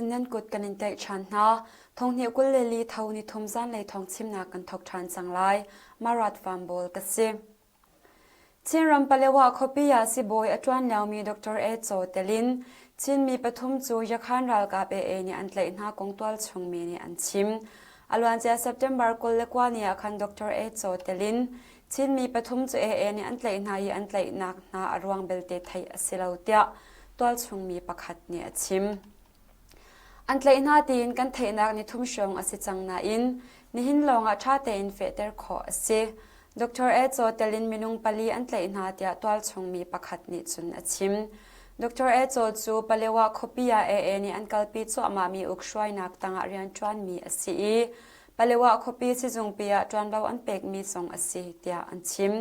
Nan kut kan in tlaih ṭhan hna. Thonghnih 24 tho nithum zanlei thawng chimnak kan thawk ṭhan cang lai. Marat Farm Bawl ka si. Chinram Palewa khuapi ah sibawi a ṭuan liomi Dr. A Caw tel in Chinmi pathum cu Yakhan ralkap AA nih an tlaih hna kong tualchung mi nih an chim. A luancia September 29 ni ah khan Dr. A Caw tel in Chinmi pathum cu AA nih an tlaih hna i an tlaihnak hna a ruang belte theih a si lo tiah tualchung mi pakhat nih a chim. An tlaih hna tiin kan theihnak nithum hrawng a si cang nain nihin lawngah ṭha tein fehter khawh a si. Dr. Eco tel in minung pali an tlaih hna tiah tualchung mi pakhat nih cun a chim. Dr. Eco cu Palewa khuapi ah AA nih an kalpi cuahmahmi ukhruainak tangah rianṭuanmi a si i Palewa khuapi sizungpi ah ṭuanvo an pekmi zong a si tiah an chim.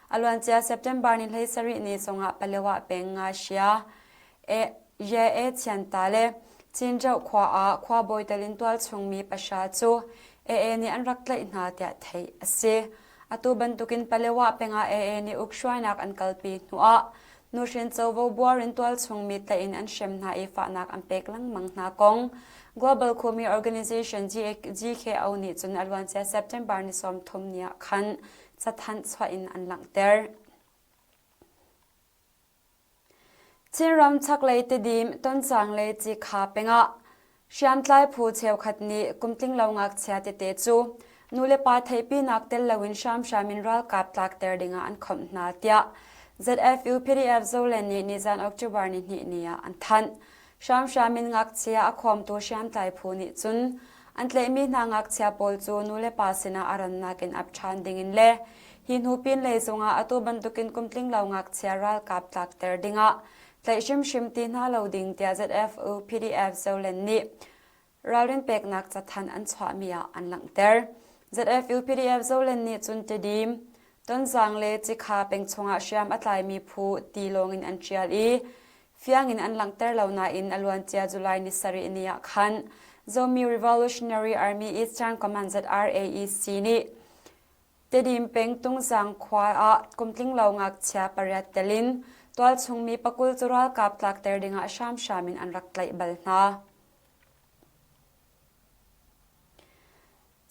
A luancia September ni 17 ni zongah Palewa peng Ngasia Ye Thianta le Cinzhou khua ah khuabawi tel in tualchung mi pahra cu AA nih an rak tlaih hna tiah theih a si. Atu bantukin Palewa peng ah AA nih ukhruainak an kalpi hnuah nuhrin covo buar in tualchung mi tlaih in an hrem hna i fahnak an pek lengmang hna kong Global Khumi Organization GKO nih cun a luancia September ni 30 ni ah khan cathanh chuah in an langhter. Chinram chaklei Tidim, Tonzang le Cikha pengah hriamtlai phu cheukhat nih kumtling lo ngakchia tete cu nulepa theihpinak tel loin hramhram in ralkap tlakter dingah an khawmh hna tiah ZFU PDF Zoland nih nizan October nihnih ni ah an thanh. Hramhram in ngakchia a khawmtu hriamtlai phu nih cun an tlaihmi hna ngakchia pawl cu nulepa sinah a rannak in ap ṭhan dingin le hi hnu pinlei zongah atu bantukin kumtling lo ngakchia ralkap tlakter dingah tlaih hrimhrim ti hna lo ding tiah ZFU PDF Zoland nih ralrin peknak cathanh an chuahmi ah an langhter. ZFU PDF Zoland nih cun Tedim, Tonzang le Cikha peng chungah hriam a tlaimi phu ti lawngin an ṭial i Fiang in an langhter lo nain a luancia July ni sarih ni ah khan Zomi Revolutionary Army Eastern Command ZRAEC nih Tedim peng Tungzang khua ah kumtling lo ngakchia pariat tel in tualchung mi pakul cu ralkap tlakter dingah hramhram in an rak tlaih bal hna.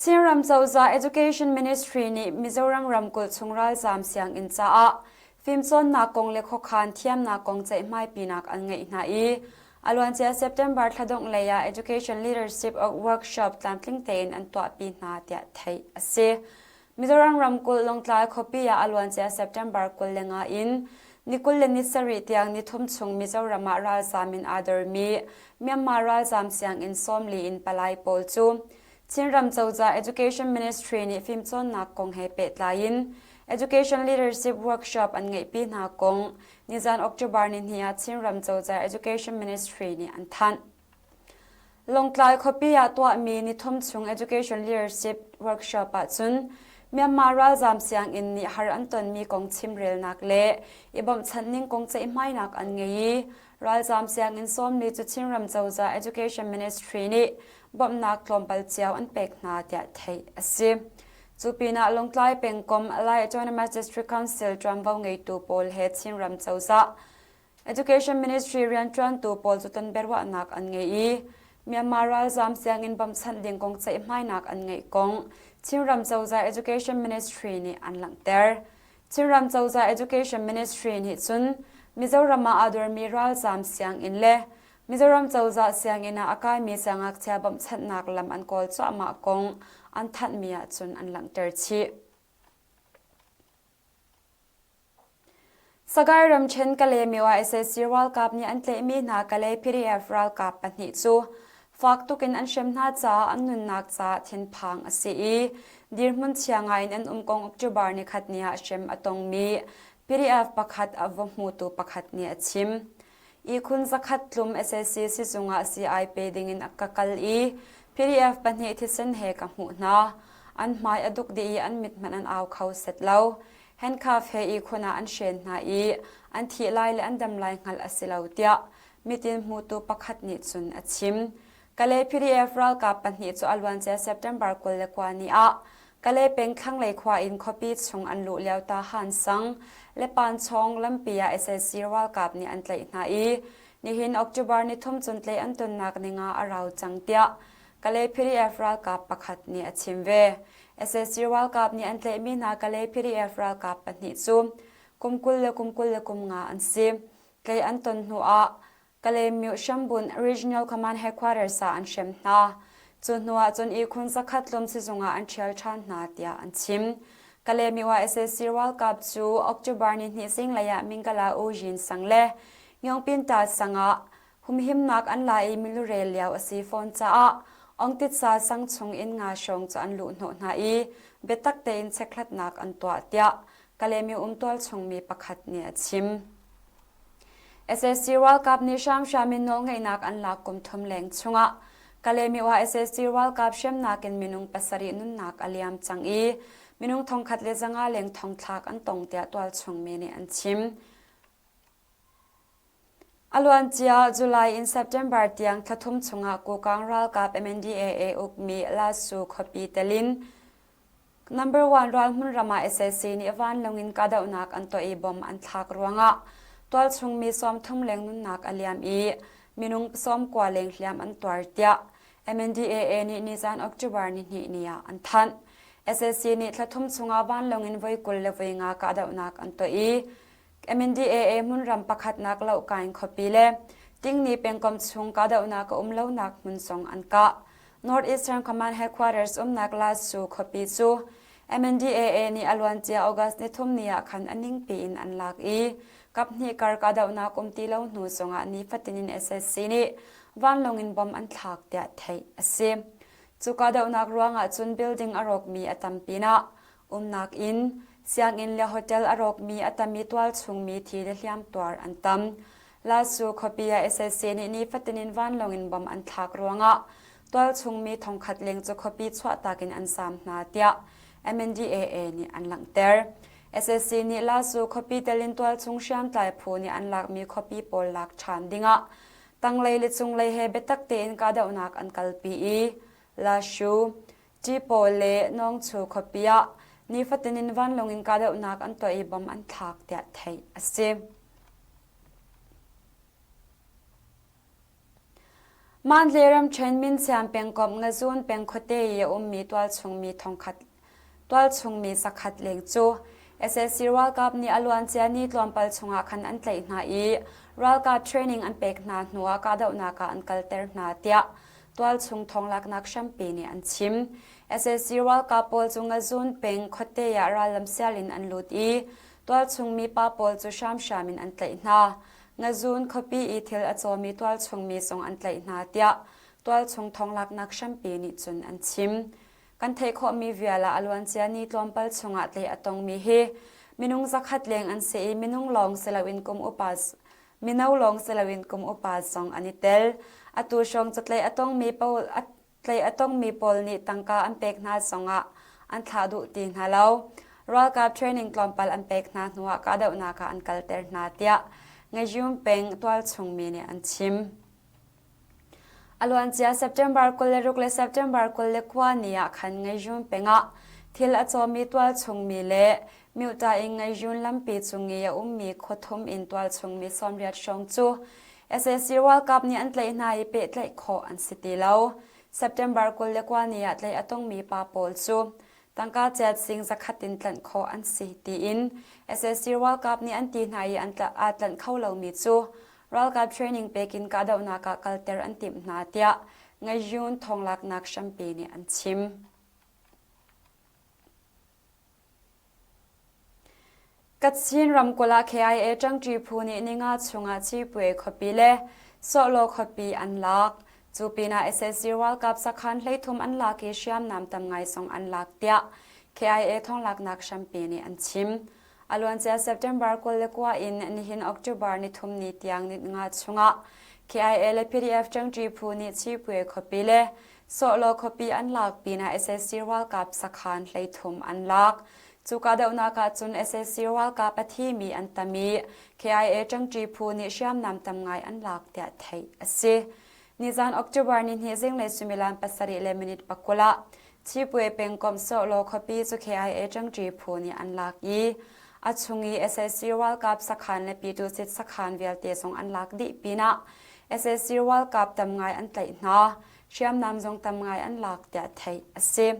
Chinram cozah Education Ministry nih Mizoram ramkulh chung ralzaam sianginn caah fimcawnnak kong le khuakhan thiamnak kong ceihmaipinak an ngeih hna i a luancia September thla dongh lei ah Education Leadership Workshop tlamtling tein an tuahpi hna tiah theih a si. Mizoram ramkulh Lawngtlai khuapi ah a luancia September 25 in ni 27 tiang nithum chung Mizoram ah ralzaam in aa dormi Myanmar ralzaam sianginn 40 in palai pawl cu Chinram cozah Education Ministry nih fimcawnnak kong he pehtlai in Education Leadership Workshop an ngeihpi hna kong nizan October nihnih ah Chinram cozah Education Ministry nih an thanh. Lawngtlai khuapi ah tuahmi nithum chung Education Leadership Workshop ahcun Myanmar ralzaam sianginn nih har an tonmi kong chimrelnak le i bawmhchanh ning kong ceihmainak an ngei i ralzaam sianginn sawmmi cu Chinram cozah Education Ministry nih bawmhnak tlawmpal cio an pek hna tiah theih a si. Cu pinah Lawngtlai pengkomh Lai Autonomous District Council ṭuanvo ngeitu pawl he Chinram cozah Education Ministry rianṭuantu pawl cu tonbiaruahnak an ngei i Myanmar ralzaam sianginn bawmhchanh ding kong ceihmainak an ngeih kong Chinram cozah Education Ministry nih an langhter. Chinram cozah Education Ministry nih cun Mizoram ah aa dormi ralzaam sianginn le Mizoram cozah sianginn ah a kaimi siangngakchia bawmhchanhnak lam an kawl cuahmah kong an thanhmi ahcun an langhter chih. Sagaing ramṭhen Kalaymyo ah sac ralkap nih an tlaihmi hna Kalay PDF ralkap pahnih cu fak tuk in an hrem hna caah an nunnak caah thinphang a si i dirhmun chia ngai in an um kong October nikhat ni ah hrem a tongmi PDF pakhat a va hmutu pakhat nih a chim. Ihkhun zakhat tlum sac sizung ah sii pe dingin ka kal i PDF pahnih thisen he ka hmuh hna. An hmai a duk dih i an mit hmanh an au kho set lo. Handcuff he ihkhun ah an hren hna i an thih lai le an dam lai hngalh a si lo tiah mitin hmutu pakhat nih cun a chim. Kalay PDF ralkap pahnih cu a luancia September 29 ni ah Kalay peng thlanglei khua in khuapi chung an luh lio Tahan sang le Panchong lampi ah sac ralkap nih an tlaih hna i Nihin October nithum cun tlei an tonnak ninga a rau cang tiah Kalay PDF ralkap pakhat nih a chim ve. Sac ralkap nih an tlaihmi hna Kalay PDF ralkap pahnih cu kum 20 le kum 23 an si. Tlei an ton hnu ah Kalaymyo Shambunh Regional Command Headquarters ah an hrem hna. Cu hnu ah cun ihkhun zakhat tlum sizung ah an ṭhial ṭhan hna tiah an chim. Kalaymyo ah sac ralkap cu October ni hnih zinglei ah Mingala U Yin sang le Ngyongpinta sang ah humhimnak an la i milurel lio a si fawn caah Ongtitsa sang chung in nga hrawng cu an luhhnawh hna i biatak tein chekhlatnak an tuah tiah Kalaymyo umtual chungmi pakhat nih a chim. Sac ralkap nih hramhram in nawlngeihnak an lak kum thum leng chungah Kalaymyo ah sac ralkap hremnak in minung pasarih nunnak a liam cang i minung 1500 leng thongthlak an tong tiah tualchung mi nih an chim. A luancia July in September tiang thla thum chungah Kokang ralkap MNDAA ukmi Lasu khuapi telin Number one ral hmunram ah sac nih vanlawng in kahdohnak an tuah i bomb an thlak ruangah tualchung mi 30 leng nunnak a liam i minung 90 leng hliam an tuar tiah MNDAA nih nizan October nihnih ni ah an thanh. Sac nih thla thum chungah vanlawng in voi 20 le voi nga kahdohnak an tuah i MNDAA hmunram pakhatnak Lohkaing khuapi le Tingni pengkomh chung kahdohnak a um lonak hmun zong an kah. North Eastern Command Headquarters umnak Lasu khuapi cu MNDAA nih a luancia August nithum ni ah khan a ningpi in an lak i kaphnih kar kahdohnak um ti lo hnu zongah nifatin in sac nih vanlawng in bomb an thlak tiah theih a si. Cu kahdohnak ruangah cun building a rawkmi a tam pinah Umnak inn, sianginn le hotel a rawkmi a tam i tualchungmi thi le hliamtuar an tam. Lasu khuapi ah sac nih nifatin in vanlawng in bomb an thlak ruangah tualchungmi thongkhat leng cu khuapi chuahtak in an zaam hna tiah MNDAA nih an langhter. Sac nih Lasu khuapi tel in tualchung hriamtlai phu nih an lakmi khuapi pawl lak ṭhan dingah tanglei le cunglei he biatak tein kahdohnak an kalpi i Lashu, Ṭipaw le Nawngchu khuapi ah nifatin in vanlawng in kahdohnak an tuah i bomb an thlak tiah theih a si. Mandalay ramṭhen Minsiam pengkomh Ngazun peng khuate i a ummi tualchungmi thongkhat tualchungmi zakhat leng cu sac ralkap nih a luancia ni tlawmpal chungah khan an tlaih hna i ralkap training an pek hna hnuah kahdohnak ah an kalter hna tiah tualchung thawnglaknak hrampi nih an chim. Sac ralkap pawl cu Ngazun peng khuate ah rallam sial in an lut i tualchung mi pa pawl cu hramhram in an tlaih hna. Ngazun khuapi i thil a cawmi tualchung mi zong an tlaih hna tiah tualchung thawnglaknak hrampi nih cun an chim. Kan theih khawhmi vial ah a luancia ni tlawmpal chungah tlaih a tongmi hi minung zakhat leng an si i minung lawng si loin kum upa Mino lawng si loin kum upa zong an i tel. Atu hrawng cu tlaih a tongmi pawl tlaih a tongmi pawl nih tangka an pek hna zongah an thlah duh ti hna lo. Ralkap training tlawmpal an pek hna hnuah kahdohnak ah an kalter hna tiah Ngayyum peng tualchung mi nih an chim. A luancia September 26 le September 29 ni ah khan Ngaiyun peng ah thil a cawmi tualchungmi le Myuta in Ngaiyun lampi cung i a ummi khua thum in tualchungmi 80 hrawng cu sac ralkap nih an tlaih hna i pehtlaih khawh an si ti lo. September 29 ni ah tlaih a tongmi pa pawl cu tangka ciat sing zakhat in tlanh khawh an si tiin sac ralkap nih an ti hna i an aa tlanh kho lomi cu ralkap training pek in kahdohnak ah kalter an timh hna tiah Ngayyun thawnglaknak hrampi nih an chim. Kachin ramkulh ah KIA ṭangṭi phu nih ninga chungah Cipue khuapi le Sawhlaw khuapi an lak. Cu pinah sac ralkap sakhan 13 an lak i hriamnam tam ngai zong an lak tiah KIA thawnglaknak hrampi nih an chim. A luancia September 29 in nihin October nithum ni tiang ni nga chungah KIA le PDF ṭangṭi phu nih Cipue khuapi le Sawhlaw khuapi an lak pinah sac ralkap sakhan 13 an lak. Cu kahdohnak ah cun sac ralkap a thimi an tam i KIA ṭangṭi phu nih hriamnam tam ngai an lak tiah theih a si. Nizan October nihnih zinglei suimilam pasarih le minute pakul ah Cipue pengkomh Sawhlaw khuapi cu KIA ṭangṭi phu nih an lak i A chung i sac ralkap sakhan le Pyitusit sakhan vialte zong an lak dih pinah sac ralkap tam ngai an tlaih hna. Hriamnam zong tam ngai an lak tiah theih a si.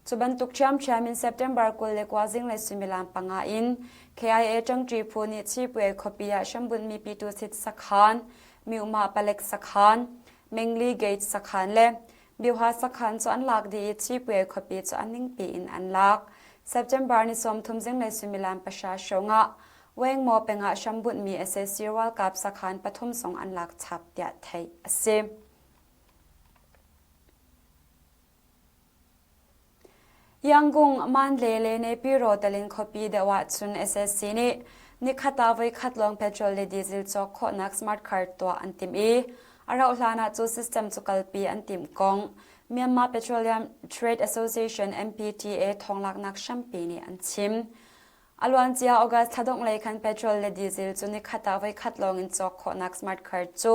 Cu bantuk ṭhiamṭhiam in September 29 zinglei suimilam panga in KIA ṭangṭi phu nih Chipwe khuapi ah hrambunhmi Pyitusit sakhan, Myumah palek sakhan, Mengli Gate sakhan le Byuha sakhan cu an lak dih i Chipwe khuapi cu a ningpi in an lak. September ni 30 zinglei suimilam pahra hrawng ah Wengmaw peng ah hrambunhmi sac ralkap sakhan pathum zong an lak chap tiah theih a si. Yangon, Mandalay le Naypyidaw telin khuapi deuh ahcun sac nih nikhat ah voikhat lawng petrol le diesel cawk khawhnak smart card tuah an timh i a rauh hlan ah cu system cu kalpi an timh kong Myanmar Petroleum Trade Association MPTA thawnglaknak hrampi nih an chim. A luancia August thla dongh lei khan petrol le diesel cu nikhat ah voikhat lawng in cawk khawhnak smart card cu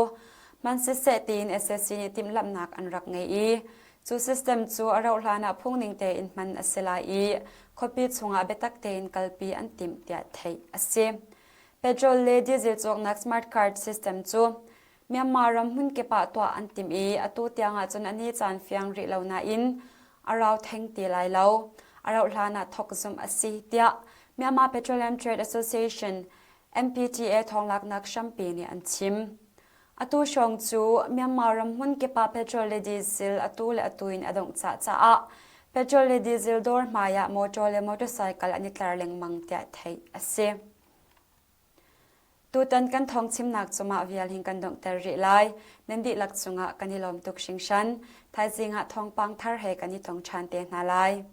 hman siseh tiin sac nih timhlamhnak an rak ngei i cu system cu a rauh hlan ah phungning tein hman a si lai i khuapi chungah biatak tein kalpi an timh tiah theih a si. Petrol le diesel cawknak smart card system cu Myanmar ram hmunkip ah tuah an timh i atu tiang ahcun a ni caan fiang rih lo nain a rau theng ti lai lo. A rauh hlan ah thawk zumh a si tiah Myanmar Petroleum Trade Association MPTA thawnglaknak hrampi nih an chim. Atu hrawng cu Myanmar ram hmunkip ah petrol le diesel atu le atu in a dongh cah caah petrol le diesel dawr hmai ah motor le motorcycle an i tlar lengmang tiah theih a si. Tutan kan thawngchimnak cu mah vial hin kan donghter rih lai. Nan dihlak cungah kan i lawm tuk hringhran. Thaizing ah thawngpang thar he kan i tong ṭhan te hna lai.